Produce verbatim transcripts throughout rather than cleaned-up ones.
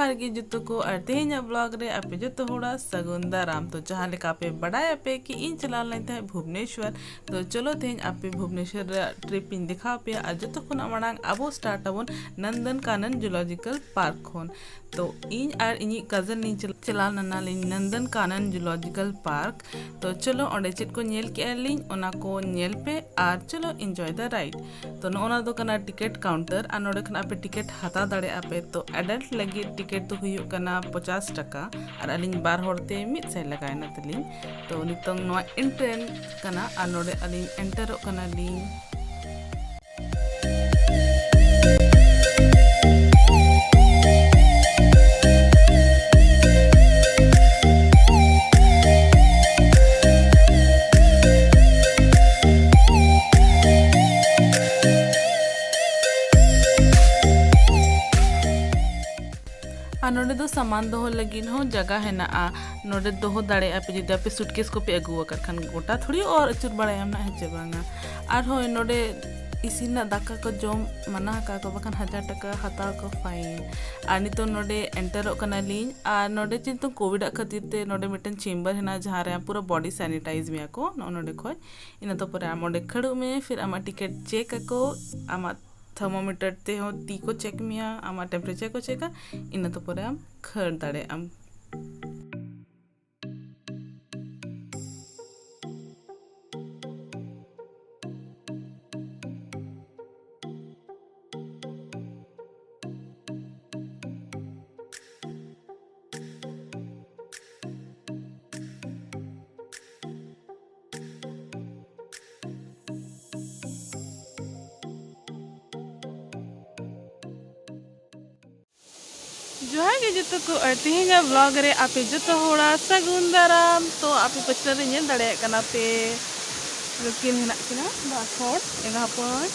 ᱟᱨ ᱜᱮ ᱡᱚᱛᱚ ᱠᱚ, ᱟᱨ ᱛᱮᱦᱮᱧᱟᱜ vlog ᱨᱮ ᱟᱯᱮ ᱡᱚᱛᱚ ᱦᱚᱲᱟᱜ ᱥᱟᱹᱜᱩᱱ ᱫᱟᱨᱟᱢ᱾ ᱛᱚ ᱡᱟᱦᱟᱸ ᱞᱮᱠᱟ ᱯᱮ ᱵᱟᱰᱟᱭ ᱟᱯᱮ ᱠᱤ ᱤᱧ ᱪᱟᱞᱟᱣ ᱞᱮᱱ ᱛᱟᱦᱮᱸᱫ ᱵᱷᱩᱵᱽᱱᱮᱥᱣᱚᱨ, ᱛᱚ ᱪᱚᱞᱚ ᱛᱮᱦᱮᱧ ᱟᱯᱮ ᱵᱷᱩᱵᱽᱱᱮᱥᱣᱚᱨ ᱨᱮᱭᱟᱜ trip ᱤᱧ ᱫᱮᱠᱷᱟᱣ ᱟᱯᱮᱭᱟ᱾ ᱟᱨ ᱡᱚᱛᱚ ᱠᱷᱚᱱᱟᱜ ᱢᱟᱲᱟᱝ ᱟᱵᱚ start ᱟᱵᱚᱱ ᱱᱚᱱᱫᱚᱱ ᱠᱟᱱᱚᱱ Zoological Park ᱠᱷᱚᱱ᱾ ᱛᱚ ᱤᱧ ᱟᱨ ᱤᱧᱤᱡ cousin ᱞᱤᱧ ᱪᱟᱞᱟᱣ ᱪᱟᱞᱟᱣ ᱞᱮᱱᱟ ᱞᱤᱧ ᱱᱚᱱᱫᱚᱱ ᱠᱟᱱᱚᱱ Zoological Park᱾ ᱛᱚ ᱪᱚᱞᱚ ᱚᱸᱰᱮ ᱪᱮᱫ ᱠᱚ ᱧᱮᱞ ᱠᱮᱜᱼᱟ ᱞᱤᱧ, ᱚᱱᱟ ᱠᱚ ᱧᱮᱞ ᱯᱮ ᱟᱨ ᱪᱚᱞᱚ enjoy the ride᱾ ᱛᱚ ᱱᱚᱜᱼᱚ ᱱᱚᱣᱟ ᱫᱚ ᱠᱟᱱᱟ ticket counter ᱟᱨ ᱱᱚᱰᱮ ᱠᱷᱚᱱ ᱟᱯᱮ ticket ᱦᱟᱛᱟᱣ ᱫᱟᱲᱮᱭᱟᱜᱼᱟ ᱯᱮ᱾ ᱛᱚ adult ᱞᱟᱹᱜᱤᱫ ticket ᱫᱚ ᱦᱩᱭᱩᱜ ᱠᱟᱱᱟ ᱯᱚᱪᱟᱥ ᱴᱟᱠᱟ ᱟᱨ ᱟᱹᱞᱤᱧ ᱵᱟᱨ ᱦᱚᱲ ᱛᱮ ᱢᱤᱫ ᱥᱟᱭ ᱞᱟᱜᱟᱣᱮᱱᱟ ᱛᱟᱹᱞᱤᱧ᱾ ᱛᱚ ᱱᱤᱛᱚᱝ ᱱᱚᱣᱟ entrance ᱠᱟᱱᱟ ᱟᱨ ᱱᱚᱰᱮ ᱟᱹᱞᱤᱧ enterᱚᱜ ᱠᱟᱱᱟᱞᱤᱧ᱾ ᱟᱨ ᱱᱚᱰᱮ ᱫᱚ ᱥᱟᱢᱟᱱ ᱫᱚᱦᱚ ᱞᱟᱹᱜᱤᱫ ᱦᱚᱸ ᱡᱟᱭᱜᱟ ᱦᱮᱱᱟᱜᱼᱟ᱾ ᱱᱚᱰᱮ ᱫᱚᱦᱚ ᱫᱟᱲᱮᱭᱟᱜᱼᱟ ᱯᱮ ᱡᱩᱫᱤ ᱟᱯᱮ suitcase ᱠᱚᱯᱮ ᱟᱹᱜᱩ ᱟᱠᱟᱫ ᱠᱷᱟᱱ᱾ ᱜᱚᱴᱟ ᱛᱷᱚᱲᱤ ᱚᱨ ᱟᱹᱪᱩᱨ ᱵᱟᱲᱟᱭᱟᱢ ᱱᱟᱜ, ᱦᱮᱸ ᱪᱮ ᱵᱟᱝᱟ? ᱟᱨ ᱦᱳᱭ, ᱱᱚᱰᱮ ᱤᱥᱤᱱ ᱨᱮᱱᱟᱜ ᱫᱟᱠᱟ ᱠᱚ ᱡᱚᱢ ᱢᱟᱱᱟ ᱟᱠᱟᱫ ᱠᱚ, ᱵᱟᱠᱷᱟᱱ ᱦᱟᱡᱟᱨ ᱴᱟᱠᱟ ᱦᱟᱛᱟᱣ ᱠᱚ fine᱾ ᱟᱨ ᱱᱤᱛᱚᱜ ᱱᱚᱰᱮ enterᱚᱜ ᱠᱟᱱᱟᱞᱤᱧ᱾ ᱟᱨ ᱱᱚᱰᱮ ᱡᱮᱦᱮᱛᱩ ᱠᱳᱵᱷᱤᱰ ᱟᱜ ᱠᱷᱟᱹᱛᱤᱨ ᱛᱮ ᱱᱚᱰᱮ ᱢᱤᱫᱴᱮᱱ chamber ᱦᱮᱱᱟᱜᱼᱟ, ᱡᱟᱦᱟᱸ ᱨᱮ ᱟᱢ ᱯᱩᱨᱟᱹ body sanitize ᱢᱮᱭᱟ ᱠᱚ ᱱᱚᱜᱼᱚ ᱱᱚᱰᱮ ᱠᱷᱚᱡ᱾ ᱤᱱᱟᱹ ᱛᱟᱯᱚᱨᱮ ᱟᱢ ᱚᱸᱰᱮ ᱠᱷᱟᱹᱲᱩᱜ ᱢᱮ, ᱯᱷᱤᱨ ᱟᱢᱟᱜ ticket check ᱟᱠᱚ, ᱟᱢᱟᱜ thermometer ᱛᱮᱦᱚᱸ ᱛᱤ ᱠᱚ check ᱢᱮᱭᱟ, ᱟᱢᱟᱜ temperature ᱠᱚ checkᱟ, ᱤᱱᱟᱹ ᱛᱟᱯᱚᱨᱮ ᱟᱢ ᱠᱷᱟᱹᱲ ᱫᱟᱲᱮᱭᱟᱜ ᱟᱢ᱾ ᱡᱚᱦᱟᱨ ᱜᱮ ᱡᱚᱛᱚ ᱠᱚ, ᱟᱨ ᱛᱮᱦᱮᱧᱟᱜ vlog ᱨᱮ ᱟᱯᱮ ᱡᱚᱛᱚ ᱦᱚᱲᱟᱜ ᱥᱟᱹᱜᱩᱱ ᱫᱟᱨᱟᱢ᱾ ᱛᱚ ᱟᱯᱮ ᱯᱟᱹᱪᱷᱞᱟᱹ ᱨᱮ ᱧᱮᱞ ᱫᱟᱲᱮᱭᱟᱜ ᱠᱟᱱᱟ ᱯᱮ, ᱱᱩᱠᱤᱱ ᱦᱮᱱᱟᱜ ᱠᱤᱱᱟ ᱵᱟᱨ ᱦᱚᱲ ᱮᱸᱜᱟ ᱦᱚᱯᱚᱱ᱾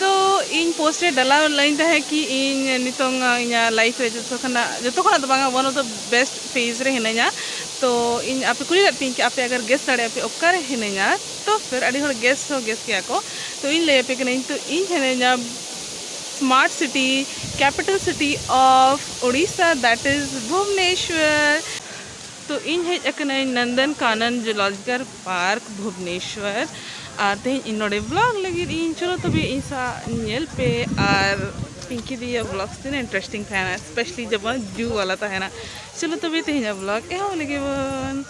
ᱛᱚ ᱤᱧ post ᱨᱮ ᱰᱟᱞᱟᱣ ᱞᱟᱹᱭᱟᱹᱧ ᱛᱟᱦᱮᱸᱫ ᱠᱤ ᱤᱧ ᱱᱤᱛᱚᱝ ᱤᱧᱟᱹᱜ life ᱨᱮ ᱡᱚᱛᱚ ᱠᱷᱚᱱᱟᱜ, ᱡᱚᱛᱚ ᱠᱷᱚᱱᱟᱜ ᱫᱚ ᱵᱟᱝᱟ, one of the best phase ᱨᱮ ᱦᱤᱱᱟᱹᱧᱟ᱾ ᱛᱚ ᱤᱧ ᱟᱯᱮ ᱠᱩᱞᱤ ᱞᱮᱫ ᱯᱮᱭᱟᱹᱧ ᱠᱤ ᱟᱯᱮ ᱟᱜᱟᱨ guess ᱫᱟᱲᱮᱭᱟᱜᱼᱟ ᱯᱮ ᱚᱠᱟᱨᱮ ᱦᱤᱱᱟᱹᱧᱟ, ᱛᱚ ᱯᱷᱤᱨ ᱟᱹᱰᱤ ᱦᱚᱲ guess ᱦᱚᱸ guess ᱠᱮᱭᱟ ᱠᱚ᱾ ᱛᱚ ᱤᱧ ᱞᱟᱹᱭ ᱟᱯᱮ ᱠᱟᱹᱱᱟᱹᱧ, ᱛᱚ ᱤᱧ ᱦᱤᱱᱟᱹᱧᱟ Smart city, capital city of Odisha, that is Bhubaneswar. ᱛᱚ ᱤᱧ ᱦᱮᱡ ᱟᱠᱟᱱᱟᱹᱧ ᱱᱚᱱᱫᱚᱱ ᱠᱟᱱᱚᱱ ᱡᱩᱞᱚᱡᱤᱠᱟᱞ ᱯᱟᱨᱠ ᱵᱷᱩᱵᱽᱱᱮᱥᱣᱚᱨ᱾ ᱟᱨ ᱛᱮᱦᱮᱧ ᱤᱧ ᱱᱚᱰᱮ ᱵᱞᱚᱜ ᱞᱟᱹᱜᱤᱫ ᱤᱧ, ᱪᱚᱞᱚ ᱛᱚᱵᱮ ᱤᱧ ᱥᱟᱶ ᱧᱮᱞ ᱯᱮ᱾ ᱟᱨ ᱯᱤᱝᱠᱤ ᱫᱤᱭᱟᱜ ᱵᱞᱚᱜ ᱛᱤᱱᱟᱹᱜ ᱤᱱᱴᱟᱨᱮᱥᱴᱤᱝ ᱛᱟᱦᱮᱱᱟ, ᱥᱯᱮᱥᱟᱞᱤ ᱡᱮᱢᱚᱱ ᱡᱩ ᱵᱟᱞᱟ ᱛᱟᱦᱮᱱᱟ᱾ ᱪᱚᱞᱚ ᱛᱚᱵᱮ ᱛᱮᱦᱮᱧᱟᱜ ᱵᱞᱚᱜ ᱮᱦᱚᱵ ᱞᱮᱜᱮ ᱵᱚᱱ᱾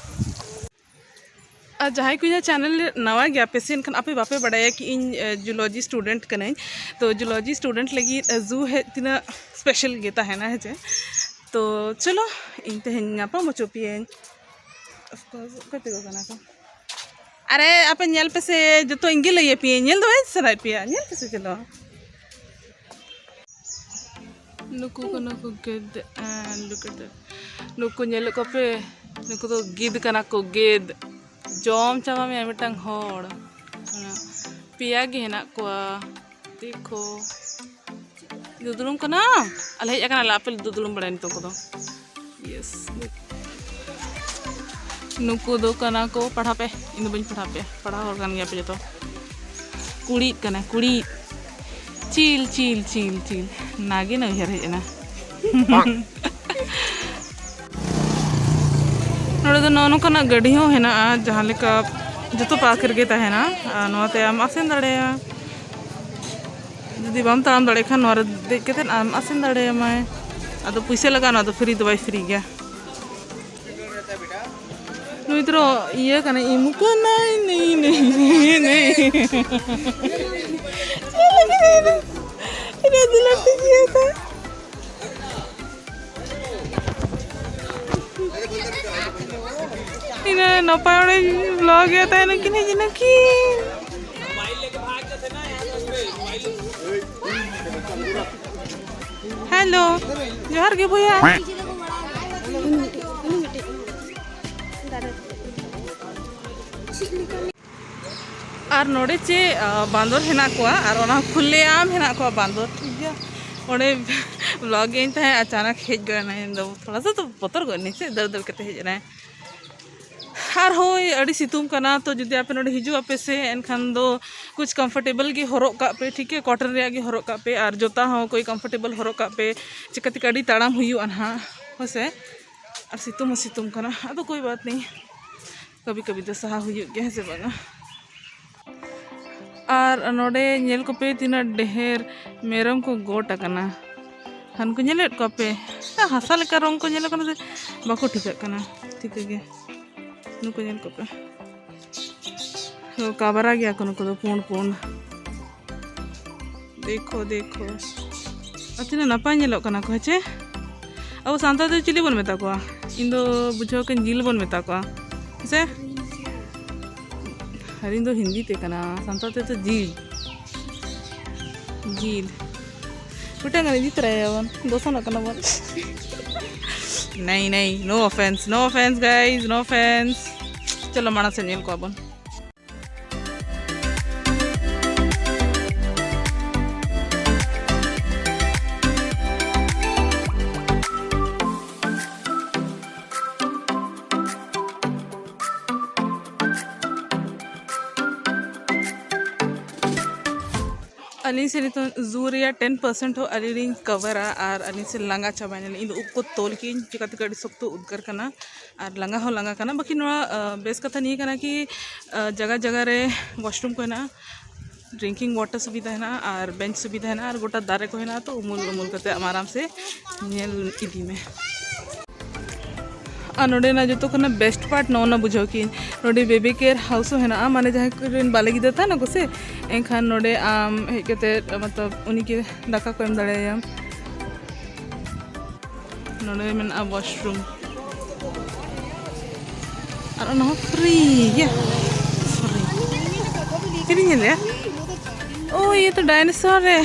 ᱟᱨ ᱡᱟᱦᱟᱸᱭ ᱠᱚ ᱤᱧᱟᱹᱜ ᱪᱮᱱᱮᱞ ᱨᱮ ᱱᱟᱣᱟ ᱜᱮᱭᱟ ᱯᱮ ᱥᱮ, ᱮᱱᱠᱷᱟᱱ ᱟᱯᱮ ᱵᱟᱯᱮ ᱵᱟᱲᱟᱭᱟ ᱠᱤ ᱤᱧ ᱡᱩᱞᱚᱡᱤ ᱥᱴᱩᱰᱮᱱᱴ ᱠᱟᱹᱱᱟᱹᱧ᱾ ᱛᱚ ᱡᱩᱞᱚᱡᱤ ᱥᱴᱩᱰᱮᱱᱴ ᱞᱟᱹᱜᱤᱫ ᱡᱩ ᱦᱮᱡ ᱛᱤᱱᱟᱹᱜ ᱥᱯᱮᱥᱟᱞ ᱜᱮ ᱛᱟᱦᱮᱱᱟ, ᱦᱮᱸ ᱪᱮ? ᱛᱚ ᱪᱚᱞᱚ, ᱤᱧ ᱛᱮᱦᱮᱧ ᱧᱟᱯᱟᱢ ᱦᱚᱪᱚ ᱯᱮᱭᱟᱹᱧ᱾ ᱚᱯᱷᱠᱳᱨᱥ ᱚᱠᱚᱭ ᱛᱮᱠᱚ ᱠᱟᱱᱟ ᱠᱚ? ᱟᱨᱮ ᱟᱯᱮ ᱧᱮᱞ ᱯᱮᱥᱮ, ᱡᱚᱛᱚ ᱤᱧ ᱜᱮ ᱞᱟᱹᱭ ᱟᱯᱮᱭᱟᱹᱧ, ᱧᱮᱞ ᱫᱚ ᱵᱟᱭ ᱥᱟᱱᱟᱭᱮᱫ ᱯᱮᱭᱟ? ᱧᱮᱞ ᱯᱮᱥᱮ, ᱪᱚᱞᱚ᱾ ᱱᱩᱠᱩ ᱠᱟᱱᱟ ᱠᱚ ᱜᱮᱫ, ᱮᱸ, look at that. ᱱᱩᱠᱩ ᱧᱮᱞᱮᱫ ᱠᱚᱣᱟ ᱯᱮ? ᱱᱩᱠᱩ ᱫᱚ ᱜᱤᱫ ᱠᱟᱱᱟ ᱠᱚ, ᱜᱤᱫ᱾ ᱡᱚᱢ ᱪᱟᱵᱟ ᱢᱮᱭᱟ ᱢᱤᱫᱴᱟᱝ ᱦᱚᱲ᱾ ᱚᱱᱟ ᱯᱮᱭᱟ ᱜᱮ ᱦᱮᱱᱟᱜ ᱠᱚᱣᱟ᱾ ᱫᱮᱠᱷᱳ᱾ ᱫᱩᱫᱲᱩᱢ ᱠᱟᱱᱟᱢ? ᱟᱞᱮ ᱦᱮᱡ ᱟᱠᱟᱱᱟᱞᱮ, ᱟᱯᱮ ᱫᱩᱫᱲᱩᱢ ᱵᱟᱲᱟᱭᱟ ᱱᱤᱛᱚᱜ ᱠᱚᱫᱚ᱾ ᱭᱮᱥ᱾ ᱱᱩᱠᱩ ᱫᱚ ᱠᱟᱱᱟ ᱠᱚ, ᱯᱟᱲᱦᱟᱣ ᱯᱮ, ᱤᱧ ᱫᱚ ᱵᱟᱹᱧ ᱯᱟᱲᱦᱟᱣ ᱯᱮᱭᱟ, ᱯᱟᱲᱦᱟᱣ ᱦᱚᱲ ᱠᱟᱱ ᱜᱮᱭᱟ ᱯᱮ ᱡᱚᱛᱚ᱾ ᱠᱩᱲᱤᱫ ᱠᱟᱱᱟ, ᱠᱩᱲᱤᱫ᱾ ᱪᱤᱞ, ᱪᱤᱞ, ᱪᱤᱞ, ᱪᱤᱞ᱾ ᱱᱟᱜᱤᱱ ᱩᱭᱦᱟᱹᱨ ᱦᱮᱡ ᱮᱱᱟ᱾ ᱱᱚᱰᱮ ᱫᱚ ᱱᱚᱜᱼᱚ ᱱᱚᱝᱠᱟᱱᱟᱜ ᱜᱟᱹᱰᱤ ᱦᱚᱸ ᱦᱮᱱᱟᱜᱼᱟ, ᱡᱟᱦᱟᱸ ᱞᱮᱠᱟ ᱡᱚᱛᱚ ᱯᱟᱨᱠ ᱨᱮᱜᱮ ᱛᱟᱦᱮᱱᱟ᱾ ᱟᱨ ᱱᱚᱣᱟ ᱛᱮ ᱟᱢ ᱟᱥᱮᱱ ᱫᱟᱲᱮᱭᱟᱜᱼᱟ᱾ ᱡᱩᱫᱤ ᱵᱟᱢ ᱛᱟᱲᱟᱢ ᱫᱟᱲᱮᱭᱟᱜ ᱠᱷᱟᱱ, ᱱᱚᱣᱟ ᱨᱮ ᱫᱮᱡ ᱠᱟᱛᱮᱫ ᱟᱢ ᱟᱥᱮᱱ ᱫᱟᱲᱮᱭᱟᱢᱟᱭ᱾ ᱟᱫᱚ ᱯᱩᱭᱥᱟᱹ ᱞᱟᱜᱟᱜᱼᱟ, ᱱᱚᱣᱟ ᱫᱚ ᱯᱷᱨᱤ ᱫᱚ ᱵᱟᱭ ᱯᱷᱨᱤ ᱜᱮᱭᱟ᱾ ᱱᱩᱭ ᱫᱚ ᱤᱭᱟᱹ ᱠᱟᱱᱟᱭ, ᱤᱢᱩ ᱠᱟᱱᱟᱭ, ᱱᱩᱭ, ᱱᱩᱭ, ᱱᱩᱭ, ᱱᱩᱭ᱾ ᱪᱮᱫ ᱞᱟᱹᱜᱤᱫ ᱤᱧ ᱫᱚ? ᱤᱧ ᱫᱚ ᱫᱩᱞᱟᱹᱲ ᱛᱮᱧ ᱤᱭᱟᱹ ᱠᱟᱭ᱾ ᱤᱱᱟᱹ ᱱᱟᱯᱟᱭ ᱚᱲᱮ ᱵᱞᱚᱜ ᱮᱫ ᱛᱟᱦᱮᱱ ᱱᱩᱠᱤᱱ ᱦᱮᱡ ᱮᱱᱟ ᱠᱤᱱ᱾ ᱦᱮᱞᱳ, ᱡᱚᱦᱟᱨ ᱜᱮ ᱵᱚᱭᱦᱟ᱾ ᱟᱨ ᱱᱚᱰᱮ ᱪᱮ, ᱟ, ᱵᱟᱸᱫᱚᱨ ᱦᱮᱱᱟᱜ ᱠᱚᱣᱟ, ᱟᱨ ᱚᱱᱟ ᱠᱷᱩᱞᱮ ᱟᱢ ᱦᱮᱱᱟᱜ ᱠᱚᱣᱟ ᱵᱟᱸᱫᱚᱨ, ᱴᱷᱤᱠ ᱜᱮᱭᱟ᱾ ᱚᱸᱰᱮ ᱵᱞᱚᱜ ᱜᱮᱧ ᱛᱟᱦᱮᱸᱫ, ᱟᱪᱟᱱᱟᱠ ᱦᱮᱡ ᱜᱚᱫ ᱮᱱᱟᱭ᱾ ᱤᱧ ᱫᱚ ᱛᱷᱚᱲᱟ ᱥᱟ ᱛᱚ ᱵᱚᱛᱚᱨ ᱜᱚᱫ ᱮᱱᱟᱹᱧ, ᱪᱮᱫ ᱫᱟᱹᱲ ᱫᱟᱹᱲ ᱠᱟᱛᱮ ᱦᱮᱡ ᱮᱱᱟᱭ᱾ ᱟᱨ ᱦᱳᱭ, ᱟᱹᱰᱤ ᱥᱤᱛᱩᱝ ᱠᱟᱱᱟ, ᱛᱚ ᱡᱩᱫᱤ ᱟᱯᱮ ᱱᱚᱰᱮ ᱦᱤᱡᱩᱜ ᱟᱯᱮ ᱥᱮ, ᱮᱱᱠᱷᱟᱱ ᱫᱚ ᱠᱩᱪ comfortable ᱜᱮ ᱦᱚᱨᱚᱜ ᱠᱟᱜ ᱯᱮ, ᱴᱷᱤᱠ ᱜᱮ? Cotton ᱨᱮᱭᱟᱜ ᱜᱮ ᱦᱚᱨᱚᱜ ᱠᱟᱜ ᱯᱮ, ᱟᱨ ᱡᱩᱛᱟ ᱦᱚᱸ ᱠᱚᱭ comfortable ᱦᱚᱨᱚᱜ ᱠᱟᱜ ᱯᱮ, ᱪᱤᱠᱟᱹᱛᱮ ᱟᱹᱰᱤ ᱛᱟᱲᱟᱢ ᱦᱩᱭᱩᱜᱼᱟ ᱱᱟᱦᱟᱜ, ᱦᱳᱭ ᱥᱮ? ᱟᱨ ᱥᱤᱛᱩᱝ ᱦᱚᱸ ᱥᱤᱛᱩᱝ ᱠᱟᱱᱟ, ᱟᱫᱚ ᱠᱳᱭ ᱵᱟᱛ ᱱᱮᱦᱤ, ᱠᱟᱵᱷᱤ ᱠᱟᱵᱷᱤ ᱫᱚ ᱥᱟᱦᱟ ᱦᱩᱭᱩᱜ ᱜᱮᱭᱟ, ᱦᱮᱸ ᱥᱮ ᱵᱟᱝᱟ? ᱟᱨ ᱱᱚᱰᱮ ᱧᱮᱞ ᱠᱚᱯᱮ, ᱛᱤᱱᱟᱹᱜ ᱰᱷᱮᱨ ᱢᱮᱨᱚᱢ ᱠᱚ ᱜᱚᱴ ᱟᱠᱟᱱᱟ᱾ ᱦᱟᱱᱠᱩ ᱧᱮᱞᱮᱫ ᱠᱚᱣᱟ ᱯᱮ? ᱦᱟᱥᱟ ᱞᱮᱠᱟ ᱨᱚᱝ ᱠᱚ ᱧᱮᱞᱚᱜ ᱠᱟᱱᱟ ᱥᱮ? ᱵᱟᱠᱚ ᱴᱷᱤᱠᱟᱹᱜ ᱠᱟᱱᱟ, ᱴᱷᱤᱠᱟᱹ ᱜᱮ᱾ ᱱᱩᱠᱩ ᱧᱮᱞ ᱠᱚᱯᱮ, ᱠᱟᱵᱨᱟ ᱜᱮᱭᱟ ᱠᱚ ᱱᱩᱠᱩ ᱫᱚ, ᱯᱩᱸᱰ ᱯᱩᱸᱰ᱾ ᱫᱮᱠᱷᱳ, ᱫᱮᱠᱷᱳ᱾ ᱟᱨ ᱛᱤᱱᱟᱹᱜ ᱱᱟᱯᱟᱭ ᱧᱮᱞᱚᱜ ᱠᱟᱱᱟ ᱠᱚ, ᱦᱮᱸ ᱪᱮ? ᱟᱵᱚ ᱥᱟᱱᱛᱟᱲ ᱛᱮ ᱪᱤᱞᱤ ᱵᱚᱱ ᱢᱮᱛᱟ ᱠᱚᱣᱟ? ᱤᱧ ᱫᱚ ᱵᱩᱡᱷᱟᱹᱣ ᱠᱟᱹᱧ ᱡᱤᱞ ᱵᱚᱱ ᱢᱮᱛᱟ ᱠᱚᱣᱟ, ᱦᱮᱸ ᱥᱮ? ᱦᱟᱹᱨᱤᱧ ᱫᱚ ᱦᱤᱱᱫᱤ ᱛᱮ ᱠᱟᱱᱟ, ᱥᱟᱱᱛᱟᱲ ᱛᱮᱫᱚ ᱡᱤᱞ᱾ ᱡᱤᱞ᱾ ᱢᱤᱫᱴᱟᱝ ᱜᱟᱱ ᱤᱫᱤ ᱛᱚᱨᱟᱭᱟᱵᱚᱱ, ᱫᱚᱥᱚᱱᱚᱜ ᱠᱟᱱᱟ ᱵᱚᱱ᱾ ᱱᱟᱭ, ᱱᱟᱭ, no offense, no offense, guys, no offense. ᱪᱚᱞᱚ, ᱢᱟᱲᱟᱝ ᱥᱮᱫ ᱧᱮᱞ ᱠᱚᱣᱟ ᱵᱚᱱ᱾ ᱟᱹᱞᱤᱧ ᱥᱮ ᱱᱤᱛᱚᱝ zoo ᱨᱮᱭᱟᱜ ten percent ᱦᱚᱸ ᱟᱹᱞᱤᱧ ᱞᱤᱧ ᱠᱟᱵᱷᱟᱨᱟ ᱟᱨ ᱟᱹᱞᱤᱧ ᱥᱮ ᱞᱟᱸᱜᱟ ᱪᱟᱵᱟᱭᱮᱱᱟᱞᱤᱧ᱾ ᱤᱧ ᱫᱚ ᱩᱵ ᱠᱚ ᱛᱚᱞ ᱠᱮᱫᱟᱹᱧ, ᱪᱤᱠᱟᱹᱛᱮ ᱟᱹᱰᱤ ᱥᱚᱠᱛᱚ ᱩᱫᱽᱜᱟᱹᱨ ᱠᱟᱱᱟ ᱟᱨ ᱞᱟᱸᱜᱟ ᱦᱚᱸ ᱞᱟᱸᱜᱟ ᱠᱟᱱᱟ᱾ ᱵᱟᱹᱠᱤ ᱱᱚᱣᱟ, ᱟᱸ, ᱵᱮᱥ ᱠᱟᱛᱷᱟ ᱱᱤᱭᱟᱹ ᱠᱟᱱᱟ ᱠᱤ, ᱟᱸ, ᱡᱟᱭᱜᱟ ᱡᱟᱭᱜᱟ ᱨᱮ washroom ᱠᱚ ᱦᱮᱱᱟᱜᱼᱟ, drinking water ᱥᱩᱵᱤᱫᱷᱟ ᱦᱮᱱᱟᱜᱼᱟ ᱟᱨ bench ᱥᱩᱵᱤᱫᱷᱟ ᱦᱮᱱᱟᱜᱼᱟ ᱟᱨ ᱜᱚᱴᱟ ᱫᱟᱨᱮ ᱠᱚ ᱦᱮᱱᱟᱜᱼᱟ, ᱛᱚ ᱩᱢᱩᱞ ᱩᱢᱩᱞ ᱠᱟᱛᱮ ᱟᱢ ᱟᱨᱟᱢ ᱥᱮ ᱧᱮᱞ ᱤᱫᱤ ᱢᱮ᱾ ᱟᱨ ᱱᱚᱰᱮᱱᱟᱜ ᱡᱚᱛᱚ ᱠᱷᱚᱱᱟᱜ best part ᱱᱚᱜᱼᱚ ᱱᱟ ᱵᱩᱡᱷᱟᱹᱣ ᱠᱤᱧ, ᱱᱚᱰᱮ baby care house ᱦᱚᱸ ᱦᱮᱱᱟᱜᱼᱟ, ᱢᱟᱱᱮ ᱡᱟᱦᱟᱸᱭ ᱠᱚᱨᱮᱱ ᱵᱟᱞᱮ ᱜᱤᱫᱽᱨᱟᱹ ᱛᱟᱦᱮᱱᱟ ᱠᱚ ᱥᱮ, ᱮᱱᱠᱷᱟᱱ ᱱᱚᱰᱮ ᱟᱢ ᱦᱮᱡ ᱠᱟᱛᱮ ᱢᱚᱛᱞᱚᱵ ᱩᱱᱤ ᱜᱮ ᱫᱟᱠᱟ ᱠᱚ ᱮᱢ ᱫᱟᱲᱮᱭᱟᱭᱟᱢ᱾ ᱱᱚᱰᱮ ᱢᱮᱱᱟᱜᱼᱟ washroom᱾ ᱟᱨ ᱚᱱᱟ ᱦᱚᱸ free ᱜᱮᱭᱟ, free᱾ ᱪᱮᱫ ᱤᱧ ᱧᱮᱞᱮᱜᱼᱟ? ᱳ, ᱤᱭᱟᱹ ᱛᱚ dinosaur ᱨᱮ᱾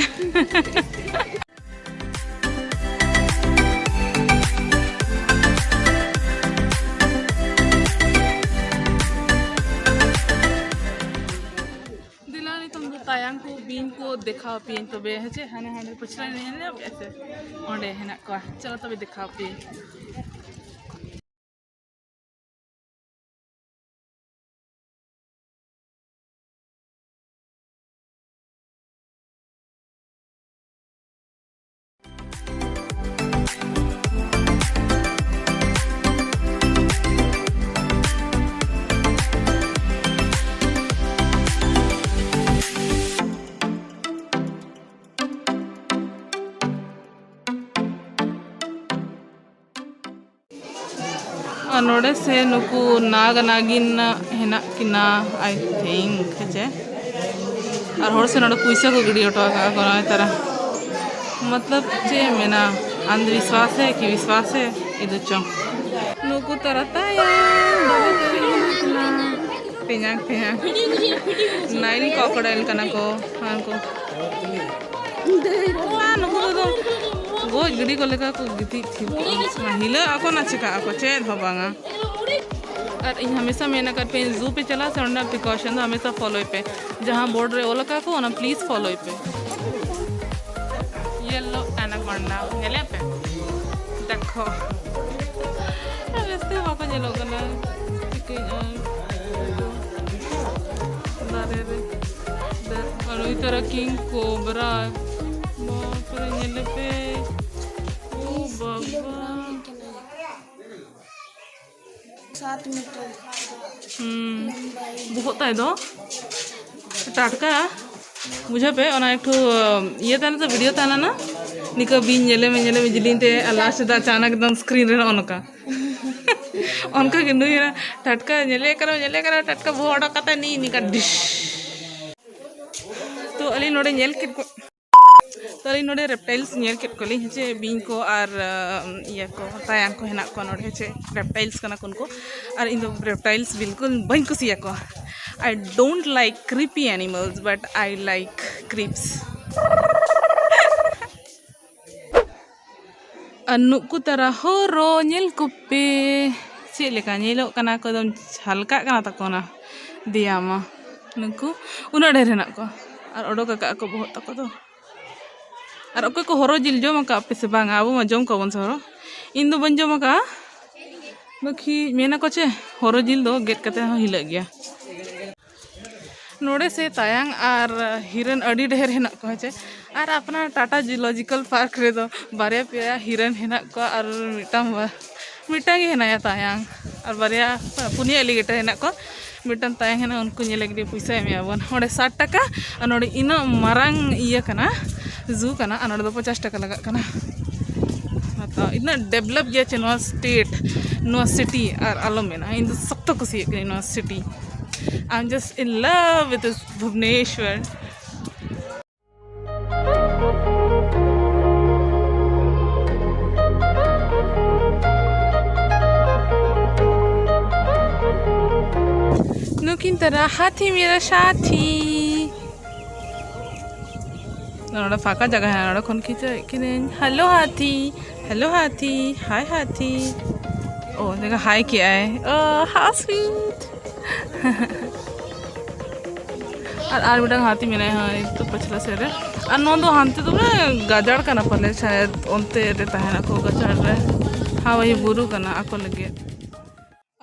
ᱫᱮᱞᱟ ᱱᱤᱛᱚᱝ ᱫᱚ ᱛᱟᱭᱟᱱ ᱠᱚ ᱵᱤᱧ ᱠᱚ ᱫᱮᱠᱷᱟᱣ ᱟᱯᱮᱭᱟᱹᱧ ᱛᱚᱵᱮ, ᱦᱮᱸ ᱪᱮ? ᱦᱟᱱᱮ ᱦᱟᱸᱰᱮ ᱯᱟᱹᱪᱷᱞᱟᱹ ᱨᱮ ᱧᱮᱞ ᱧᱟᱢ ᱯᱮᱭᱟ ᱥᱮ? ᱚᱸᱰᱮ ᱦᱮᱱᱟᱜ ᱠᱚᱣᱟ᱾ ᱪᱚᱞᱚ ᱛᱚᱵᱮ ᱫᱮᱠᱷᱟᱣ ᱟᱯᱮᱭᱟᱹᱧ᱾ ᱱᱚᱰᱮ ᱥᱮ ᱱᱩᱠᱩ ᱱᱟᱜ ᱱᱟᱜᱤᱱ ᱦᱮᱱᱟᱜ ᱠᱤᱱᱟ, I think, ᱦᱮᱸᱪᱮ? ᱟᱨ ᱦᱚᱲ ᱥᱮ ᱱᱚᱰᱮ ᱯᱩᱭᱥᱟᱹ ᱠᱚ ᱜᱤᱰᱤ ᱦᱚᱴᱚ ᱟᱠᱟᱫ ᱠᱚ ᱱᱚᱜᱼᱚᱭ ᱛᱟᱨᱟ᱾ ᱢᱚᱛᱞᱚᱵ ᱪᱮᱫ ᱮᱢ ᱢᱮᱱᱟ, ᱟᱱᱫᱷ ᱵᱤᱥᱣᱟᱥ ᱦᱮ ᱠᱤ ᱵᱤᱥᱣᱟᱥ ᱦᱮ, ᱤᱫᱩ ᱪᱚᱝ᱾ ᱱᱩᱠᱩ ᱛᱟᱨᱟ ᱛᱟᱭᱟ, ᱫᱚᱢᱮ ᱠᱚ ᱦᱮᱱᱟᱜ ᱠᱤᱱᱟ᱾ ᱛᱮᱧᱟᱝ, ᱛᱮᱧᱟᱝ᱾ Nile crocodile ᱠᱟᱱᱟ ᱠᱚ, ᱦᱟᱱᱠᱩ᱾ ᱱᱩᱠᱩ ᱫᱚ ᱜᱚᱡ ᱜᱤᱰᱤ ᱠᱚ ᱞᱮᱠᱟ ᱠᱚ ᱜᱤᱛᱤᱡ ᱛᱷᱤᱨ ᱠᱚᱜᱼᱟ᱾ ᱦᱤᱞᱟᱹᱜ ᱟᱠᱚ ᱱᱟ ᱪᱤᱠᱟᱹᱜ ᱟᱠᱚ, ᱪᱮᱫ ᱦᱚᱸ ᱵᱟᱝᱟ᱾ ᱟᱨ ᱤᱧ ᱦᱟᱢᱮᱥᱟ ᱢᱮᱱ ᱟᱠᱟᱫ ᱯᱮ, zoo ᱯᱮ ᱪᱟᱞᱟᱜᱼᱟ ᱥᱮ ᱚᱸᱰᱮᱱᱟᱜ precaution ᱫᱚ ᱦᱟᱢᱮᱥᱟ ᱯᱷᱚᱞᱳᱭ ᱯᱮ᱾ ᱡᱟᱦᱟᱸ ᱵᱳᱨᱰ ᱨᱮ ᱚᱞ ᱟᱠᱟᱫ ᱠᱚ, ᱚᱱᱟ please ᱯᱷᱚᱞᱳᱭ ᱯᱮ᱾ Yellow anaconda ᱧᱮᱞᱮᱫ ᱯᱮ, ᱫᱮᱠᱷᱚ᱾ ᱟᱨ ᱡᱟᱹᱥᱛᱤ ᱵᱟᱠᱚ ᱧᱮᱞᱚᱜ ᱠᱟᱱᱟ, ᱪᱤᱠᱟᱹᱧ ᱟᱨ ᱫᱟᱨᱮ ᱨᱮ ᱫᱮ-, ᱟᱨ ᱩᱭ ᱛᱟᱨᱟ king cobra, ᱵᱟᱯ ᱨᱮ, ᱧᱮᱞᱮ ᱯᱮ, ᱳ ᱵᱟᱵᱟ᱾ ᱥᱟᱛ ᱢᱤᱴᱟᱨ ᱦᱩᱸ᱾ ᱞᱚᱢᱵᱟᱭ᱾ ᱵᱚᱦᱚᱜ ᱛᱟᱭ ᱫᱚ ᱴᱟᱴᱠᱟ, ᱵᱩᱡᱷᱟᱹᱣ ᱯᱮ, ᱚᱱᱟ ᱮᱠᱴᱩ ᱤᱭᱟᱹ ᱛᱟᱦᱮᱱᱟ ᱛᱚ, ᱵᱷᱤᱰᱤᱭᱳ ᱛᱟᱦᱮᱱᱟ ᱱᱟ, ᱱᱤᱠᱟᱹ ᱵᱤᱧ ᱧᱮᱞᱮ ᱢᱮ, ᱧᱮᱞᱮ ᱢᱮ ᱡᱤᱞᱤᱧ ᱛᱮ, ᱟᱨ ᱞᱟᱥᱴ ᱫᱚ ᱟᱪᱟᱱᱟᱠ ᱮᱠᱫᱚᱢ ᱥᱠᱨᱤᱱ ᱨᱮ ᱱᱚᱜᱼᱚ ᱱᱚᱝᱠᱟ᱾ ᱚᱱᱠᱟ ᱜᱮ ᱱᱩᱭ ᱦᱚᱸ ᱴᱟᱴᱠᱟ ᱧᱮᱞᱮ ᱠᱟᱱᱟ, ᱧᱮᱞᱮ ᱠᱟᱱᱟ, ᱴᱟᱴᱠᱟ ᱵᱚᱦᱚᱜ ᱚᱰᱚᱠ ᱠᱟᱛᱮ ᱱᱤ ᱱᱤᱠᱟ ᱰᱤᱥ᱾ ᱛᱚ ᱟᱹᱞᱤᱧ ᱱᱚᱰᱮ ᱧᱮᱞ ᱠᱮᱫ ᱠᱚ, ᱛᱚ ᱟᱹᱞᱤᱧ ᱱᱚᱰᱮ reptiles ᱧᱮᱞ ᱠᱮᱫ ᱠᱚᱣᱟᱞᱤᱧ, ᱦᱮᱸᱪᱮ, ᱵᱤᱧ ᱠᱚ ᱟᱨ, ᱟᱢ, ᱤᱭᱟᱹ ᱠᱚ, ᱛᱟᱭᱟᱱ ᱠᱚ ᱦᱮᱱᱟᱜ ᱠᱚᱣᱟ ᱱᱚᱰᱮ, ᱦᱮᱸᱪᱮ, reptiles ᱠᱟᱱᱟ ᱠᱚ ᱩᱱᱠᱩ᱾ ᱟᱨ ᱤᱧ ᱫᱚ reptiles ᱵᱤᱞᱠᱩᱞ ᱵᱟᱹᱧ ᱠᱩᱥᱤᱭᱟᱠᱚᱣᱟ᱾ I don't like creepy animals, but I like creeps. ᱟᱨ ᱱᱩᱠᱩ ᱛᱟᱨᱟ ᱦᱚᱨᱚ ᱧᱮᱞ ᱠᱚᱯᱮ, ᱪᱮᱫ ᱞᱮᱠᱟ ᱧᱮᱞᱚᱜ ᱠᱟᱱᱟ ᱠᱚ, ᱮᱠᱫᱚᱢ ᱪᱷᱟᱞᱠᱟᱜ ᱠᱟᱱᱟ ᱛᱟᱠᱚ ᱚᱱᱟ ᱫᱮᱭᱟ ᱢᱟ᱾ ᱱᱩᱠᱩ ᱩᱱᱟᱹᱜ ᱰᱷᱮᱨ ᱦᱮᱱᱟᱜ ᱠᱚᱣᱟ, ᱟᱨ ᱚᱰᱚᱠ ᱟᱠᱟᱫ ᱠᱚ ᱵᱚᱦᱚᱜ ᱛᱟᱠᱚ ᱫᱚ᱾ ᱟᱨ ᱚᱠᱚᱭ ᱠᱚ ᱦᱚᱨᱚ ᱡᱤᱞ ᱡᱚᱢ ᱟᱠᱟᱫ ᱯᱮ ᱥᱮ ᱵᱟᱝᱟ? ᱟᱵᱚ ᱢᱟ ᱡᱚᱢ ᱠᱚᱣᱟᱵᱚᱱ ᱥᱮ ᱦᱚᱨᱚ᱾ ᱤᱧ ᱫᱚ ᱵᱟᱹᱧ ᱡᱚᱢ ᱟᱠᱟᱫᱼᱟ, ᱵᱟᱹᱠᱤ ᱢᱮᱱᱟᱠᱚ ᱪᱮ ᱦᱚᱨᱚ ᱡᱤᱞ ᱫᱚ ᱜᱮᱫ ᱠᱟᱛᱮ ᱦᱚᱸ ᱦᱤᱞᱟᱹᱜ ᱜᱮᱭᱟ᱾ ᱱᱚᱰᱮ ᱥᱮ ᱛᱟᱭᱟᱝ ᱟᱨ ᱦᱤᱨᱟᱹᱱ ᱟᱹᱰᱤ ᱰᱷᱮᱨ ᱦᱮᱱᱟᱜ ᱠᱚᱣᱟ ᱪᱮ᱾ ᱟᱨ ᱟᱯᱱᱟᱨ ᱴᱟᱴᱟ ᱡᱩᱞᱚᱡᱤᱠᱟᱞ ᱯᱟᱨᱠ ᱨᱮᱫᱚ ᱵᱟᱨᱭᱟ ᱯᱮᱭᱟ ᱦᱤᱨᱟᱹᱱ ᱦᱮᱱᱟᱜ ᱠᱚᱣᱟ ᱟᱨ ᱢᱤᱫᱴᱟᱝ ᱵᱟ-, ᱢᱤᱫᱴᱟᱝ ᱜᱮ ᱦᱮᱱᱟᱭᱟ ᱛᱟᱭᱟᱝ, ᱟᱨ ᱵᱟᱨᱭᱟ, ᱯᱩᱱᱭᱟᱹ alligator ᱦᱮᱱᱟᱜ ᱠᱚᱣᱟ᱾ ᱢᱤᱫᱴᱟᱝ ᱛᱟᱭᱟᱝ ᱦᱮᱱᱟᱜᱼᱟ, ᱩᱱᱠᱩ ᱧᱮᱞ ᱞᱟᱹᱜᱤᱫ ᱯᱚᱭᱥᱟ ᱮᱢᱮᱭᱟ ᱵᱚᱱ᱾ ᱚᱸᱰᱮ ᱥᱟᱴ ᱴᱟᱠᱟ, ᱟᱨ ᱱᱚᱰᱮ ᱤᱱᱟᱹᱜ ᱢᱟᱨᱟᱝ ᱤᱭᱟᱹ ᱠᱟᱱᱟ, zoo ᱠᱟᱱᱟ, ᱟᱨ ᱱᱚᱰᱮ ᱫᱚ ᱯᱚᱪᱟᱥ ᱴᱟᱠᱟ ᱞᱟᱜᱟᱜ ᱠᱟᱱᱟ᱾ ᱢᱟᱛᱚ ᱤᱱᱟᱹᱜ ᱰᱮᱵᱷᱞᱚᱯ ᱜᱮᱭᱟ ᱪᱮ ᱱᱚᱣᱟ ᱥᱴᱮᱴ, ᱱᱚᱣᱟ ᱥᱤᱴᱤ, ᱟᱨ ᱟᱞᱚᱢ ᱢᱮᱱᱟ, ᱤᱧ ᱫᱚ ᱥᱚᱠᱛᱚ ᱠᱩᱥᱤᱭᱟᱜ ᱠᱟᱹᱱᱟᱹᱧ ᱱᱚᱣᱟ city. I'm just in love with this Bhubaneswar. ᱱᱩᱠᱤᱱ ᱛᱟᱨᱟ ᱦᱟᱛᱷᱤ ᱢᱮᱨᱟ ᱥᱟᱛᱷᱤ᱾ ᱱᱚᱰᱮ ᱯᱷᱟᱸᱠᱟ ᱡᱟᱭᱜᱟ ᱦᱮᱱᱟᱜᱼᱟ, ᱱᱚᱰᱮ ᱠᱷᱚᱱ ᱠᱷᱤᱪᱟᱹᱣᱮᱫ ᱠᱤᱱᱟᱹᱧ᱾ ᱦᱮᱞᱳ ᱦᱟᱛᱷᱤ, ᱦᱮᱞᱳ ᱦᱟᱛᱷᱤ, ᱦᱟᱭ ᱦᱟᱛᱷᱤ᱾ ᱳ, ᱫᱮᱠᱷᱟ ᱦᱟᱭ ᱠᱮᱜᱼᱟᱭ᱾ ᱳ, how sweet. ᱟᱨ, ᱟᱨ ᱢᱤᱫᱴᱟᱝ ᱦᱟᱹᱛᱤ ᱢᱮᱱᱟᱭᱟ, ᱦᱳᱭ, ᱛᱚ ᱯᱟᱪᱷᱞᱟ ᱥᱮᱫ ᱨᱮ᱾ ᱟᱨ ᱱᱚᱣᱟ ᱫᱚ ᱦᱟᱱᱛᱮ ᱫᱚ ᱵᱚᱞᱮ ᱜᱟᱡᱟᱲ ᱠᱟᱱᱟ ᱯᱟᱞᱮ, ᱥᱟᱭᱟᱫ ᱚᱱᱛᱮ ᱨᱮ ᱛᱟᱦᱮᱱᱟ ᱠᱚ, ᱜᱟᱡᱟᱲ ᱨᱮ᱾ ᱦᱳᱭ, ᱵᱩᱨᱩ ᱠᱟᱱᱟ ᱟᱠᱚ ᱞᱟᱹᱜᱤᱫ᱾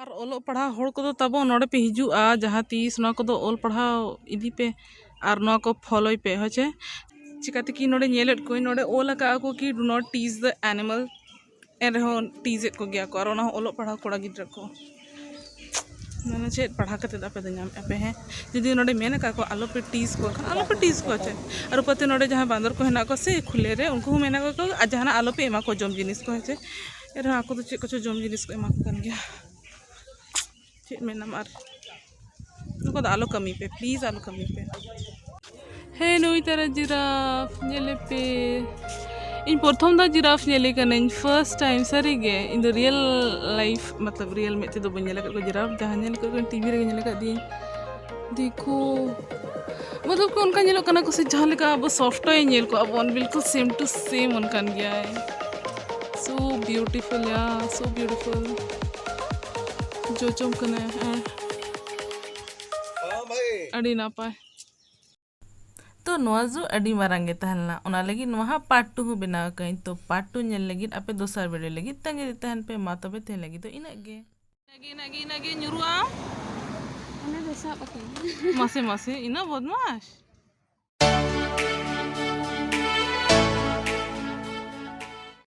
ᱟᱨ ᱚᱞᱚᱜ ᱯᱟᱲᱦᱟᱣ ᱦᱚᱲ ᱠᱚᱫᱚ ᱛᱟᱵᱚ ᱱᱚᱰᱮ ᱯᱮ ᱦᱤᱡᱩᱜᱼᱟ, ᱡᱟᱦᱟᱸ ᱛᱤᱥ ᱱᱚᱣᱟ ᱠᱚᱫᱚ ᱚᱞ ᱯᱟᱲᱦᱟᱣ ᱤᱫᱤ ᱯᱮ ᱟᱨ ᱱᱚᱣᱟ ᱠᱚ ᱯᱷᱚᱞᱳᱭ ᱯᱮ, ᱦᱳᱭ ᱪᱮ? ᱪᱤᱠᱟᱹᱛᱮ ᱠᱤ ᱱᱚᱰᱮ ᱧᱮᱞᱮᱫ ᱠᱚᱣᱟᱧ, ᱱᱚᱰᱮ ᱚᱞ ᱟᱠᱟᱫᱼᱟ ᱠᱚ ᱠᱤ, "Do not tease the animal", ᱮᱱ ᱨᱮᱦᱚᱸ ᱴᱤᱡᱮᱫ ᱠᱚᱜᱮᱭᱟ ᱠᱚ, ᱟᱨ ᱚᱱᱟ ᱦᱚᱸ ᱚᱞᱚᱜ ᱯᱟᱲᱦᱟᱣ ᱠᱚᱲᱟ ᱜᱤᱫᱽᱨᱟᱹ ᱠᱚ᱾ ᱢᱟᱱᱮ ᱪᱮᱫ ᱯᱟᱲᱦᱟᱣ ᱠᱟᱛᱮᱫ ᱟᱯᱮ ᱫᱚ ᱧᱟᱢᱮᱫᱼᱟ ᱯᱮ, ᱦᱮᱸ? ᱡᱩᱫᱤ ᱱᱚᱰᱮ ᱢᱮᱱ ᱟᱠᱟᱫ ᱠᱚ, "ᱟᱞᱚ ᱯᱮ ᱴᱤᱡᱽ ᱠᱚᱣᱟ", ᱠᱷᱟᱱ ᱟᱞᱚ ᱯᱮ ᱴᱤᱡᱽ ᱠᱚᱣᱟ ᱪᱮᱫ? ᱟᱨ ᱩᱯᱟᱹᱛᱮ ᱱᱚᱰᱮ ᱡᱟᱦᱟᱸᱭ ᱵᱟᱸᱫᱚᱨ ᱠᱚ ᱦᱮᱱᱟᱜ ᱠᱚᱣᱟ ᱥᱮ ᱠᱷᱩᱞᱟᱹ ᱨᱮ, ᱩᱱᱠᱩ ᱦᱚᱸ ᱢᱮᱱᱟ ᱠᱚ, ᱟᱨ ᱡᱟᱦᱟᱱᱟᱜ ᱟᱞᱚ ᱯᱮ ᱮᱢᱟ ᱠᱚᱣᱟ ᱡᱚᱢ ᱡᱤᱱᱤᱥ ᱠᱚ, ᱦᱮᱸ ᱪᱮ? ᱮᱱ ᱨᱮᱦᱚᱸ ᱟᱠᱚ ᱫᱚ ᱪᱮᱫ ᱠᱚᱪᱚ ᱡᱚᱢ ᱡᱤᱱᱤᱥ ᱠᱚ ᱮᱢᱟ ᱠᱚ ᱠᱟᱱ ᱜᱮᱭᱟ᱾ ᱪᱮᱫ ᱢᱮᱱᱟᱢ ᱟᱨ? ᱱᱚᱝᱠᱟ ᱫᱚ ᱟᱞᱚ ᱠᱟᱹᱢᱤ ᱯᱮ, ᱯᱞᱤᱡᱽ ᱟᱞᱚ ᱠᱟᱹᱢᱤ ᱯᱮ᱾ ᱦᱮᱸ, ᱱᱩᱭ ᱛᱟᱨᱟ ᱡᱤᱨᱟᱯ, ᱧᱮᱞᱮ ᱯᱮ᱾ ᱤᱧ ᱯᱨᱚᱛᱷᱚᱢ ᱫᱷᱟᱣ ᱡᱤᱨᱟᱯ ᱧᱮᱞᱮ ᱠᱟᱹᱱᱟᱹᱧ, first time, ᱥᱟᱹᱨᱤ ᱜᱮ᱾ ᱤᱧ ᱫᱚ real life, ᱢᱚᱛᱞᱚᱵ real ᱢᱮᱫ ᱛᱮᱫᱚ ᱵᱟᱹᱧ ᱧᱮᱞ ᱟᱠᱟᱫ ᱠᱚᱣᱟ ᱡᱤᱨᱟᱯ, ᱡᱟᱦᱟᱸ ᱧᱮᱞ ᱟᱠᱟᱫ ᱠᱚᱣᱟᱧ ᱴᱤᱵᱷᱤ ᱨᱮᱜᱮ ᱧᱮᱞ ᱟᱠᱟᱫ ᱫᱤᱭᱟᱹᱧ᱾ ᱫᱮᱠᱷᱳ, ᱢᱚᱛᱞᱚᱵ ᱠᱚ ᱚᱱᱠᱟ ᱧᱮᱞᱚᱜ ᱠᱟᱱᱟ ᱠᱚ ᱥᱮ ᱡᱟᱦᱟᱸ ᱞᱮᱠᱟ ᱟᱵᱚ soft toy ᱧᱮᱞ ᱠᱚᱣᱟ ᱵᱚᱱ, ᱵᱤᱞᱠᱩᱞ same to same ᱚᱱᱠᱟᱱ ᱜᱮᱭᱟᱭ᱾ So beautiful, yeah, so beautiful. ᱡᱚᱡᱚᱢ ᱠᱟᱱᱟᱭ ᱟᱨ ᱟᱹᱰᱤ ᱱᱟᱯᱟᱭ᱾ ᱛᱚ ᱱᱚᱣᱟ zoo ᱟᱹᱰᱤ ᱢᱟᱨᱟᱝ ᱜᱮ ᱛᱟᱦᱮᱸ ᱞᱮᱱᱟ, ᱚᱱᱟ ᱞᱟᱹᱜᱤᱫ ᱱᱚᱣᱟ ᱦᱟᱸᱜ part two ᱦᱚᱸ ᱵᱮᱱᱟᱣ ᱟᱠᱟᱫᱟᱹᱧ᱾ ᱛᱚ part two ᱧᱮᱞ ᱞᱟᱹᱜᱤᱫ ᱟᱯᱮ ᱫᱚᱥᱟᱨ video ᱞᱟᱹᱜᱤᱫ ᱛᱟᱺᱜᱤ ᱨᱮ ᱛᱟᱦᱮᱱ ᱯᱮ᱾ ᱢᱟ ᱛᱚᱵᱮ ᱛᱮᱦᱮᱧ ᱞᱟᱹᱜᱤᱫ ᱫᱚ ᱤᱱᱟᱹᱜ ᱜᱮ᱾ ᱤᱱᱟᱹᱜ ᱜᱮ, ᱤᱱᱟᱹᱜ ᱜᱮ, ᱤᱱᱟᱹᱜ ᱜᱮ ᱧᱩᱨᱩᱜᱼᱟ᱾ ᱚᱱᱟ ᱫᱚ ᱥᱟᱵ ᱟᱠᱟᱫᱟᱹᱧ᱾ ᱢᱟᱥᱮ, ᱢᱟᱥᱮ, ᱤᱱᱟᱹᱜ ᱵᱚᱫᱢᱟᱥ᱾